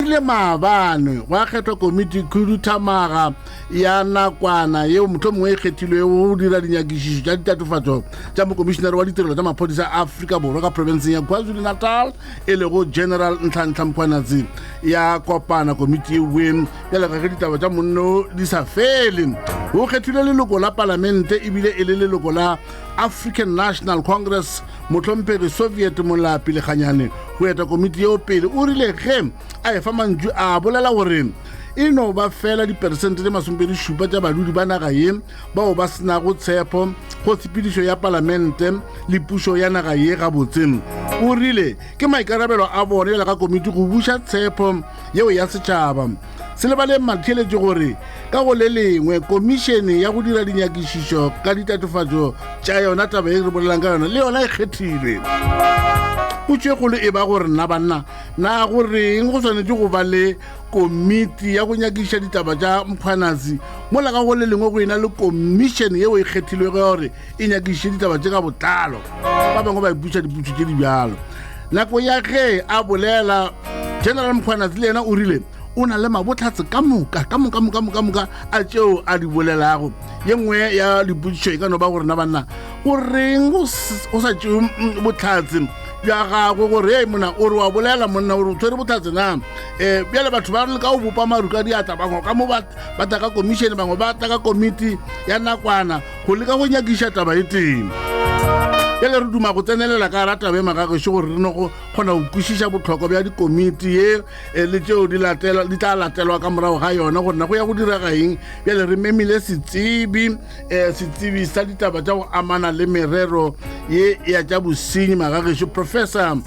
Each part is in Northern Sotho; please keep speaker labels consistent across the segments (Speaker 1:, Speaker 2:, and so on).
Speaker 1: rile maabane gwa kgethwa komiti khuduthamaga ya nakwana yeo mohlomongwe e kgethilwego go dira dinyakišišo tša ditatofatšo tša mokomišinare wa ditirelo tša maphodisa a Afrika Borwa ka profenseng ya KwaZulu-Natal e lego General Nhlanhla Mkhwanazi. Ya kopana komiti yewe bjale ka ge ditaba tša monno di sa fele. Go kgethilwe leloko la palamente ebile e le leloko la African National Congress mohlomphegi Soviet Molapi Lekganyane go eta komiti yeo pele. O rile ge a efa mantšu a bolela gore e no ba fela diperesente tše 27 tša badudi ba naga ye bao ba senago tshepo go tshepedišo ya palamente le pušo ya naga ye gabotse. O rile ke maikarabelo a bona bjalo ka komiti go buša tshepo yeo ya setšhaba. Se lebaleng matheeletši gore ka go le lengwe komišene ya go dira dinyakišišo ka ditatofatšo tša yona taba ye re bolelang ka yona le yona e kgethilwe. Potšo e kgolo e ba gore na banna na go reng go swanetše go ba le komiti ya go nyakišiša ditaba tša Mkhwanazi mola ka go le lengwe go ena le komišene yeo e kgethilwego ya gore e nyakišiše ditaba tše ka botlalo. Ba bangwe ba ipotšiša dipotšišo tše di bjalo. Nako ya ge a bolela, General Mkhwanazi le yena o rile o na le mabohlatse ka moka ka moka moka moka moka a tšeo a di bolelago. Ye nngwe ya dipotšišo e ka no ba gore na banna go reng go sa tšewe mm, bohlatse bja gagwe gore ei mona o re wa bolela monna o re o tshwere bohlatse na um bjale batho ba leka go bopa maru ka diatla bangwe ka mo ba tla ka komišene bangwe ba tla ka komiti ya nakwana go leka go nyakiša taba e tee bjale re duma go tsenelela ka gara taba e magagešo gore re no go kgona go kwešiša bohlokwa bja dikomiti ye eh, le tšeo di tla latelwa ka morago ga yona gore na go ya go direga eng bjale re memile setsebi um setsebi sa ditaba tša go amana le merero ye ya tša bosenyi magagešo Professor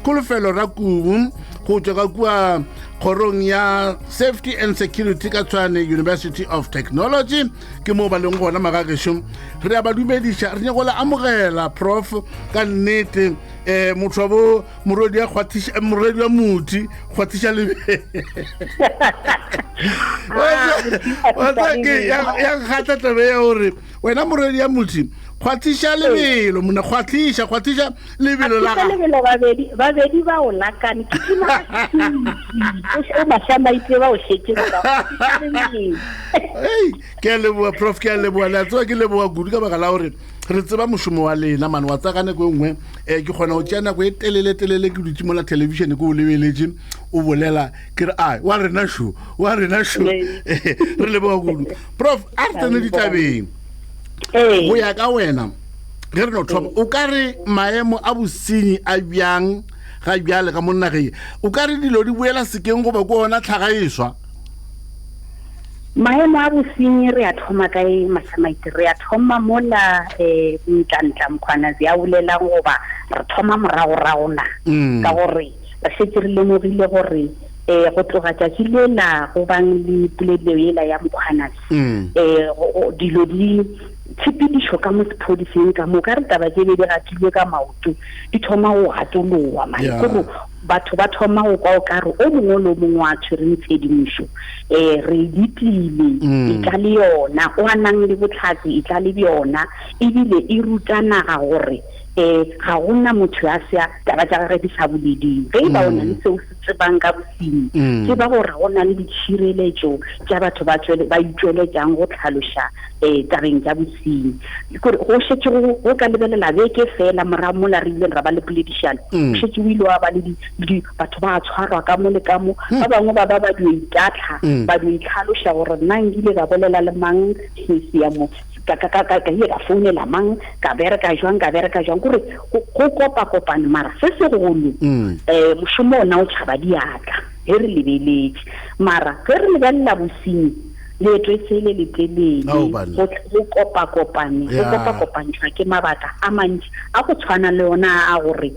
Speaker 1: Kholofelo Rakubu go tšwa ka kua kgorong ya Safety and Security ka Tshwane University of Technology ke moo ba leng gona magagešo re a ba dumediša re nyako le amogela prof ka nnete um motho wa bo morwedi ya kgwathiša eh, morwedi wa muthi kgwathiša lebe ya kgatla tabe ya gore wena morwedi ya muthi kgwathiša lebelo mona kgwathiša kgwathiša lebelo la
Speaker 2: lebelo babedi babedi ba o lakane ke tima o mahlamaitse ba o šetše
Speaker 1: ke a leboa prof ke a leboa le a tseba ke leboa kudu ka baka la gore re tseba mošomo wa lena mane wa tsaya ka nako e nngwe um ke kgona go tšea nako e telele telele ke dutse mola thelebišene ke o lebeletše o bolela ke re a wa rena šo wa rena šo re leboga kudu prof a re tsene ditabeng go ya ka wena ge re no thoma o ka re maemo a bosenyi a bjang ga bjale ka mo nageng o ka re dilo di boela sekeng goba ko ona tlhaga e swa
Speaker 2: Maemo a bosenyi re a thoma kae Mahlamaite? Re a thoma mola um Ntlantla Mkhwanazi a bolelang goba re thoma moragorago na? Mm. Ka gore re šetše re lemogile gore um go tloga tšatši lela go bang le polelo yela ya Mkhwanazi um dilo di tshepedišo ka mo sephodiseng ka mo ka re taba tše be di gatilwe ka maoto di thoma go gatolowa mane yeah. kore batho ba thoma go kwa o ka re o mongwe le o mongwe wa tshwereng tshedimošo um re ditile mm. e tla le yona o a nang le botlhatsi e tla le bjona ebile e ruta naga gore um ga gona motho ya sea taba tša gage di sa boleding ge e ba o na le mm. seo se tsebang ka bosenyi mm. tseba gore go na le ditšhireletšo tša batho ba itšweletšang go tlhaloša um tabeng tša bosenyi kore go šetše go ka lebelela beke fela morago mola re ileng ra ba le poledišano mm. šetše o ile wa ba le batho ba tshwarwa ka mo le ka mo mm. ba bangwe ba ba ba dio itatlha mm. ba dio itlhaloša gore nna nkile ka bolela le mang sesia mo ka ka ka ka ile ka founela mang ka bereka jwang ka bereka jwang kore go kopa kopane mara se segolo um mošomo ona o tšhaba diatla ge re lebeletše mara ge re lebelela bosenyi Leeto e se le letelele, go go kopa-kopane, go kopa-kopantšhwa ke mabaka a mantši a go tshwana le ona a gore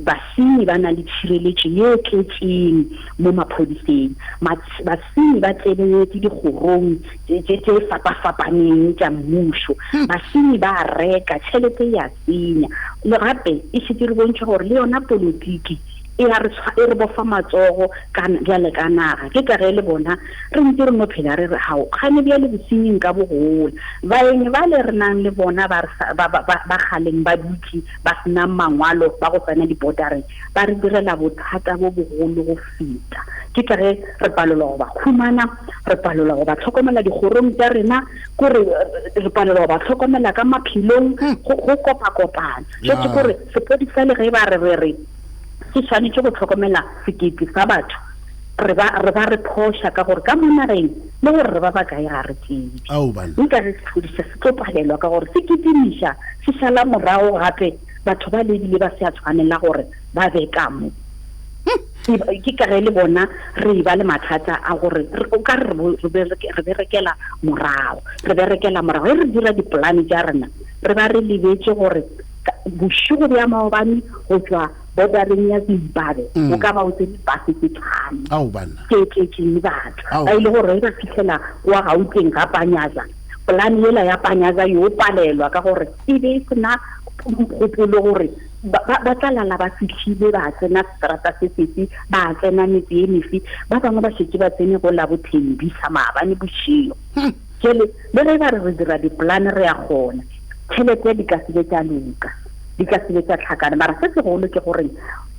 Speaker 2: basenyi ba na le tšhireletšo ye tletšeng mo maphodiseng. Basenyi ba tsenetše dikgorong tše tše fapa-fapaneng tša mmušo. Hmm. Basenyi ba a reka, tšhelete e a senya. Le gape e šetše re bontšha gore le yona politiki. E a re e re bofa matsogo ka bjale ka naga. Ke ka ge le bona re ntse re no phela re re hao kgane bjale bosenying ka bo gola. Baeng bale re nang le bona ba re ba ba ba kgaleng ba dutše ba se nang mangwalo ba go tsena dibodareng ba re direla bothata bo bogolo go feta. Ke ka ge re palelwa go ba khumana, re palelwa go ba hlokomela dikgorong tša rena, kore re palelwa go ba hlokomela ka maphelong, go go kopakopana. Jwale kore sepodisa le ge ba re re re se swanetše go hlokomela sekete sa batho, re ba, re ba re phoša ka gore ka mo nageng le gore re ba bakae ga re tsebe.
Speaker 1: Ao, banna.
Speaker 2: Nka re sephodisa se tlo palelwa ka gore se kitimiša, se šala morago gape batho ba le ebile ba se a tshwanela gore ba be ka mo. Ke ka ge le bona re eba le mathata a gore o ka re re berekela morago, re berekela morago. Ge re dira dipolane tša rena, re ba re lebetše gore bošego bja maobane go tšwa bodareng ya Zimbabwe mm. o ka ba o tsene base tse tlhano tse tletšeng batho ba ile gore ba fitlhela kwa Gauteng ga Panyaza polane yela ya Panyaza yo palelwa ka gore e be e sena kgopolo gore ba tla lala ba fitlhile ba tsena seterata se sefe ba tsena metse e mefe ba bangwe ba šetše ba tsene go la bothembisa maabane bošego hmm. Jwale, le ge e ba re re dira dipolane re ya kgona, tšhelete di ka se be tša loka, di ka se be tša hlakana. Mara se segolo ke gore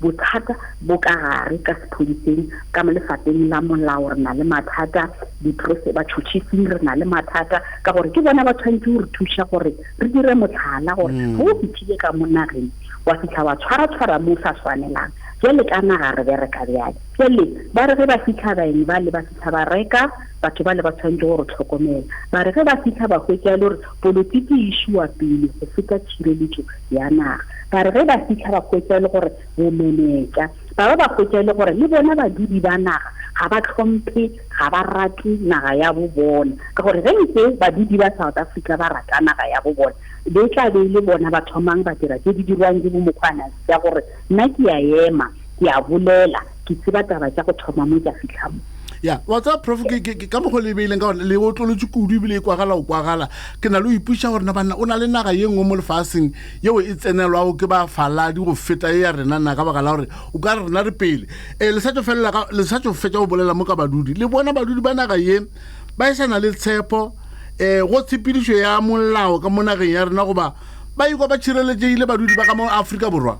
Speaker 2: bothata bo ka gare ka sephodiseng, ka mo lefapheng la molao re na le mathata, batšhotšhising re na le mathata, ka gore ke bona ba tshwanetse go re thuša gore re dire mohlala gore ge o fihlile ka mo nageng wa fihla wa tshwara-tshwara mo o sa swanelang. Bjale ka naga re bereka bjale. Bjale ba re ge ba fihla baeng bale ba fihla ba reka, batho bale ba tshwanetše go re hlokomela. Ba re ge ba fihla ba hwetša e le gore polotiki e išiwa pele go feta tšhireletšo ya naga. Ba re ge ba fihla ba hwetša e le gore bomenetša. Ba ba ba hwetša e le gore le bona badudi ba naga ga ba hlomphe, ga ba rate naga ya bo bona. Ka gore ge nke badudi ba South Africa ba rata naga ya bo bona, be e tla be e le bona ba thomang ba dira tše di dirwang ke bo Mkhwanazi tša gore nna ke a ema, ke a bolela, ke tseba taba tša go thoma mo tša fihla mo.
Speaker 1: Ya, wa tseba prof, ke, ke, ke, ka mokgwa le beileng ka gona, le otlolotše kudu ebile e kwagala o kwagala. Ke na le go ipuša gore na banna o na le naga ye nngwe mo lefaseng yeo e tsenelwago ke bafaladi go feta ye ya rena na, ka baka la gore o ka re rena re pele. E, le sa tšo felela ka, le sa tšo fetša go bolela mo ka badudi. Le bona badudi ba naga ye ba e sa na le tshepo e, go tshepedišo ya molao ka mo nageng ya rena goba ba ikwa ba tšhireletšegile badudi ba ka mo Afrika Borwa?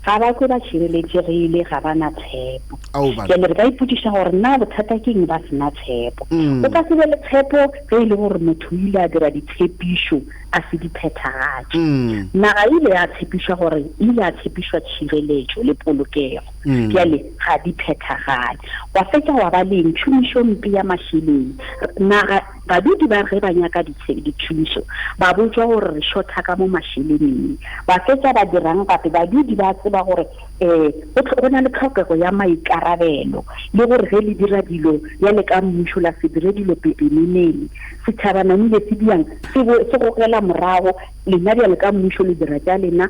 Speaker 2: Ga ba kwe ba tšhireletšegile, ga ba na tshepo. Bjale re ka ipotšiša gore na bothata ke eng ba se na tshepo. Mm. O ka se be le tshepo ge e le gore motho o ile a dira ditshepišo a se di phethagatše. Mm. Naga e ile ya tshepišwa gore e ile ya tshepišwa tšhireletšo le polokego. Mm. Bjale ga di phethagale. Wa fetša wa ba le eng? Tšhomišompe ya mašeleng. Naga Badudi ba ge ba nyaka dithušo, ba botšwa gore re šotha ka mo mašeleneng. Ba fetša ba dirang gape? Badudi ba tseba gore um go na le tlhokego ya maikarabelo le gore ge le dira dilo bjale ka mmušo la se dire dilo pepeneneng. Setšhaba namile se diang se se gogela morago, lena bjale ka mmušo le dira tša lena,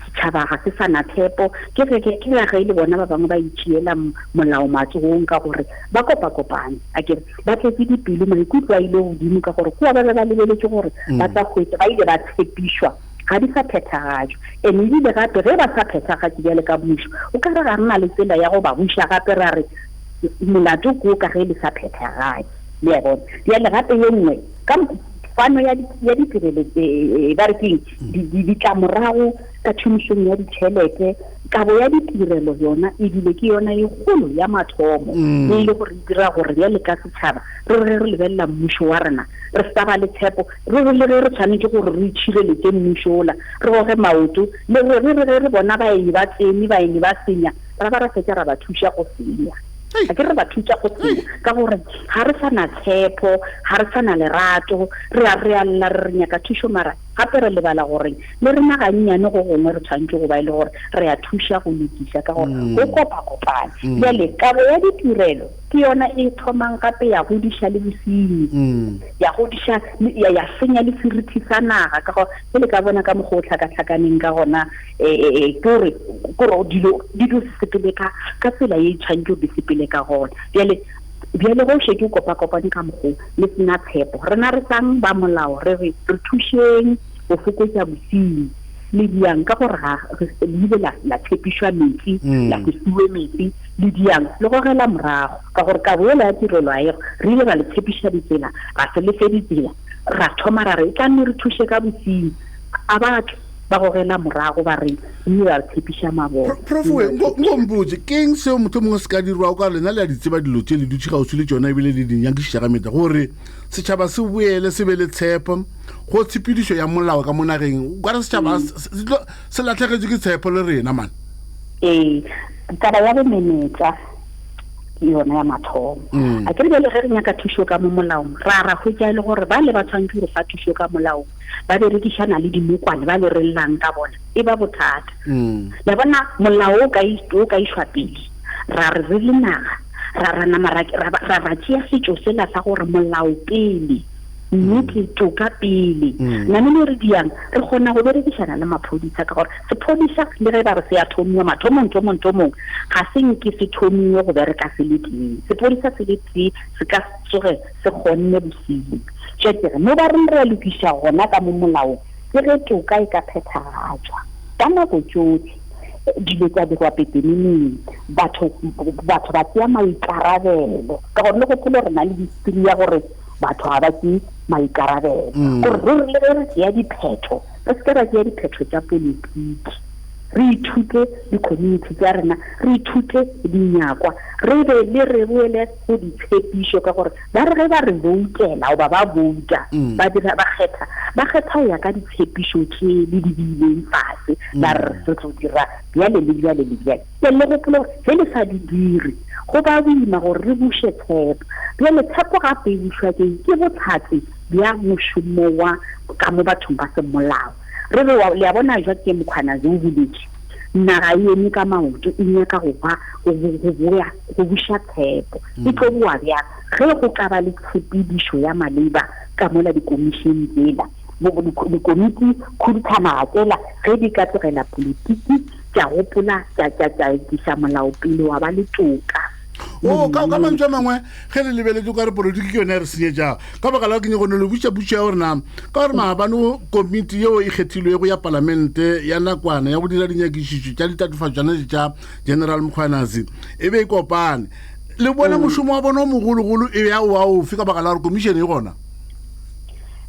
Speaker 2: setšhaba ga se sa na tshepo. Ke ge ke ge le bona ba bangwe ba itšeela molao matsogong ka gore ba kopakopane akere. Ba tletše dipelo, maikutlo a ile godimo ka gore kua ba be ba lebeletše gore ba tla hwetša, ba ile ba tshepišwa, ga di sa phethagatšwa. And ebile gape ge ba sa phethagatše bjale ka mmušo, o ka re ga re na le tsela ya go ba buša gape ra re molato ke wo ka ge le sa phethagatše. Le a bona? Bjale gape ye nngwe, ka fano ya ya ditirelo, ba re keng, ditlamorago ka tšhomišong ya ditšhelete, Kabo ya ditirelo yona e bile ke yona ye kgolo ya mathomo mm. e le gore e dira gore bjale ka setšhaba re re re lebelela mmušo wa rena re sa ba le tshepo, re re le ge re tshwanetše gore re itšhireletše mmušo ola re goge maoto le re re re re bona baeng ba tsene baeng ba senya ra ba ra fetša ra ba thuša go senya a ke re ba thuša go senya ka gore ga re sa na tshepo, ga re sa na lerato, re a re a lla re re nyaka thušo mara gape re lebala gore Le rena gannyane go gongwe re tshwanetše go ba e le gore re a thuša go lokiša ka gore go kopakopane. Bjale kabo ya ditirelo ke yona e thomang gape ya godiša le bosenyi, ya godiša ya, ya senya le seriti sa naga ka gore ge le ka bona ka mokgwa o hlakahlakaneng ka gona ke gore ke gore dilo di dio se sepele ka ka tsela ye e tshwanetše di sepele ka gona. Bjale bjale ge o šetše o kopakopane ka mokgwa o le sena tshepo, rena re sang ba molao re re re thušeng go fokotša bosenyi. Le diang ka gore ga le ile la la tshepišwa metsi, la se fiwe metsi, le diang le gogela morago ka gore kabo yela ya tirelo a ego. Re ile ra le tshepiša ditsela, ra se le fe ditsela, ra thoma ra re e tla nne re thuše ka bosenyi. A ba tle ba gogela morago ba re re ile ra le tshepiša mabone.
Speaker 1: Prof we, nko mpotše, ke'ng seo mohlomongwe se ka dirwago ka gore lena le a di tseba dilo tše, le dutše kgauswi le tšona ebile le di nyakišiša ka mehla gore setšhaba se boele se be le tshepo go tshepedišo ya molao ka mo nageng? O ka re setšhaba se lahlegetšwe ke tshepo le rena man.
Speaker 2: Ee, taba ya bomenetša ke yona ya mathomo. A ke re bjale ge re nyaka thušo ka mo molaong, ra ra hwetša e le gore ba le ba tshwanetse go fa thušo ka molaong ba berekišana le dinokwane ba le re llang ka bona, e ba bothata. Le a bona, molao o ka o ka išwa pele, ra re re le naga ra ra nama ra ra ra tšea setšo sela sa gore molao pele, nnete, toka pele. Namele re diang, re kgona go berekišana le maphodisa ka gore sephodisa le ge ba re se a thomiwa mathomong thomong thomong, ga se nke se thomiwe go bereka se le tee. Sephodisa se le tee se ka se tsoge se kgonne bosenyi. Tša ke re, mo ba reng re a lokiša gona ka mo molaong, ke ge toka e ka phethagatšwa ka nako tšohle, dilo tša dirwa pepeneneng, batho batho ba tšea maikarabelo. Ka gore le gopole re na le history ya gore batho ga ba tšee maikarabelo. Gore ruri le ge re tšea diphetho, re se ke ra tšea diphetho tša politiki. Re ithute di-community tša rena, re ithute dinyakwa, re be le re boele go ditshepišo, ka gore ba re ge ba re boutela goba ba bouta, ba dira, ba kgetha, ba kgetha go ya ka ditshepišo tše le di beileng fase, ba re re tlo dira bjale le bjale le bjale. Bjale le gopole gore ge le sa di dire, go ba boima gore re buše tshepo. Bjale tshepo gape e bušwa ke eng? Ke bohlatse bja mošomo wa ka mo bathong ba semolao. Re re, le a bona, Jacques Mkhwanazi o boletše, naga e eme ka maoto, e nyaka go ba, go, go boya, go buša tshepo. E tlo boa bjang? Ge go ka ba le tshepedišo ya maleba ka mola dikomišeng tšela, dikomiti khuduthamaga tšela, ge di ka tlogela politiki, tša gopola, tša, tša, tša etiša molao pele, wa ba le toka.
Speaker 1: O, ka, ka mantšu a mangwe, ge re lebeletše o ka re politiki ke yone ya re senyetšago. Ka baka la ke nyako no le butša putšo ya gore na, ka gore maabane komiti yeo e kgethilwego ya palamente ya nakwana ya go dira dinyakišišo tša ditatofatšo tša nete tša General Mkhwanazi e be e kopane. Le bona mošomo wa bona o mogologolo e be ya wa ofe ka baka la gore komišene e gona?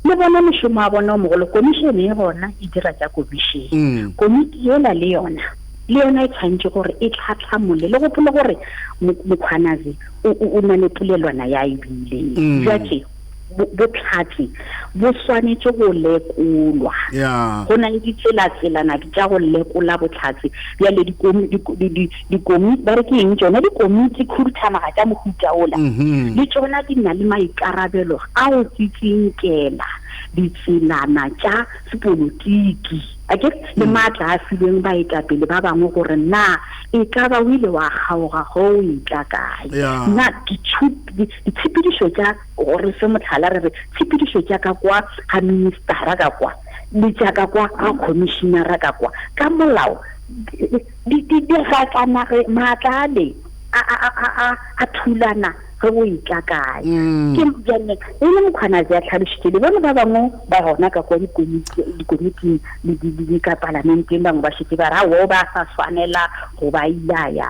Speaker 2: Le bona mošomo wa bona o mogolo, komišene e gona e dira tša komišene. Komiti yela le yona, le yona e tshwanetše gore e tlhatlhamole. Le gopole gore Mkhwanazi o, o, o na le polelwana ya e beileng. Bjatše bohlatse bo swanetše go lekolwa. Go na le ditselatselana tša go lekola bohlatse. Bjale dikomi, ba re ke eng tšona dikomiti khuduthamaga tša mohuta ola, le tšona di na le maikarabelo a go tsitsinkela ditselana tša sepolotiki, akere, le maatla a filweng baetapele ba bangwe gore na e ka ba o ile wa kgaoga ge o etla kae. Na ditshepedišo tša, gore fe mohlala, re re tshepedišo tša ka kwa ga ministara ka kwa le tša ka kwa ga khomišinara ka kwa, ka molao di di di gakana ge maatla ale a a a a a thulana ge o etla kae. Ke bjale e le Mkhwanazi a hlalošitše, le bone ba bangwe ba gona ka kwa dikomiting le ka palamenteng, bangwe ba šetše ba re aowa o ba sa swanela go ba ile a ya.